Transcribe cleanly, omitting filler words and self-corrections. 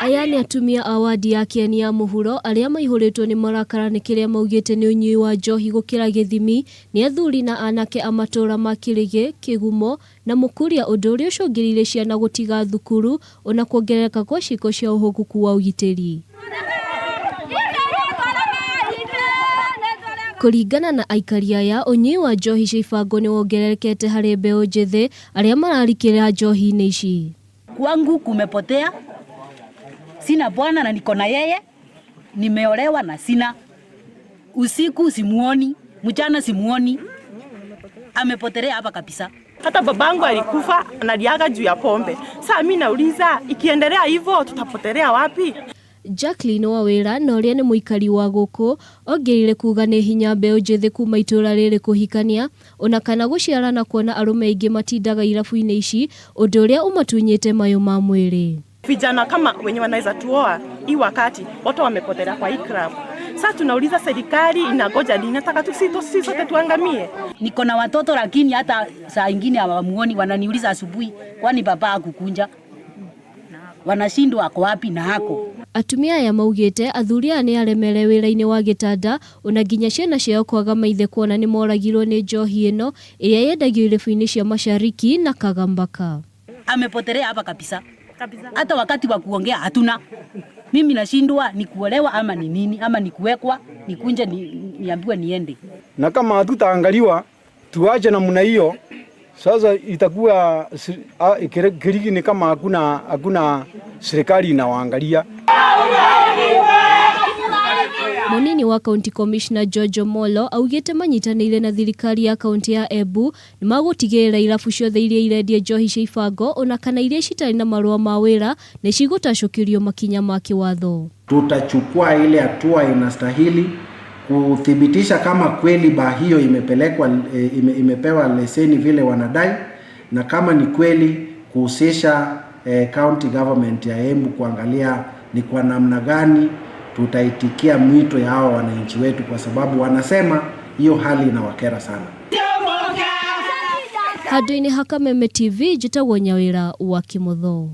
Aya nĩ atumia a wadi ya Kĩeni ya mũhuro arĩa maihũrĩtwo nĩ marakara nĩ kĩrĩa maugĩte nĩ ũnyui wa njohi gũkĩra gĩthimi nĩ athuri na anake a matũũra ma Kĩrĩgĩ, Kĩgumo na Mũkuria ũndũ ũrĩa ũcũngĩrĩirie ciana gũtiga thukuru ona kuongerereka kwa ciĩko cia ũhũgũku wa ũgitĩri. Kũringana na aikari aya, ũnyui wa njohi cia ibango nĩ wongererekete harĩ mbeũ njĩthĩ arĩa mararikĩra njohi-inĩ ici. Kwangu kumepotea, sina bwana na niko na yeye, nimeolewa na sina. Usiku simuoni, mchana simuoni, amepotelea hapa kabisa. Hata babangu alikufa analiaga juu ya pombe. Sasa mimi nauliza, ikiendelea hivyo tutapotelea wapi? Jacqueline Wawĩra na ũrĩa nĩ mũikari wa gũkũ ongereire kuga nĩ hinya mbeũ njĩthĩ kuma itũra rĩrĩ kũhikania ona kana gũciarana kuona arũme aingĩ matindaga irabu-inĩ ici ũndũ ũrĩa ũmatunyĩte mayũ ma mwĩrĩ. Vijana kama wenye wanaweza tuoa hii wakati wote wamepotelea kwa hii club. Sasa tunauliza serikali inangoja nini? Nataka tu sisi sote tuangamie. Niko na watoto lakini hata saa ingine hawamuoni, wananiuliza asubuhi, kwani baba hakukunja? Wanashindwa ako wapi na hako. Atumia aya maugĩte athuri aya nĩ aremere wĩra-inĩ wa gĩtanda ona nginya ciana ciao kwaga maithe kuona nĩ moragirwo nĩ njohi ĩno ĩrĩa yendagio irabu-inĩ cia Mashariki na Kagambaka. Amepotelea hapa kabisa. Hata wakati wa kuongea hatuna. Mimi nashindwa ni kuolewa ama ni nini ama ni kuwekwa nikunje niambiwe niende. Na kama hatutaangaliwa tuache namna hiyo, sasa itakuwa Kirigi ni kama hakuna serikali inawaangalia. Munini wa County Commissioner George Omollo augĩte manyitanĩire na thirikari ya kaunti ya Embu nĩ magũtigĩrĩra irabu ciothe iria irendia njohi cia ibango ona kana iria citarĩ na marũa ma wĩra nĩ cigũtacũkĩrio makinya ma kĩwatho. Tutachukua ile hatua inastahili kuthibitisha kama kweli baa hiyo imepewa leseni vile wanadai, na kama ni kweli kuhusisha county government ya Embu kuangalia ni kwa namna gani tutaitikia mwito ya hawa wananchi wetu, kwa sababu wanasema hiyo hali inawakera sana. Handũ-inĩ ha Kameme TV, njĩtagwo Nyawĩra wa Kĩmotho.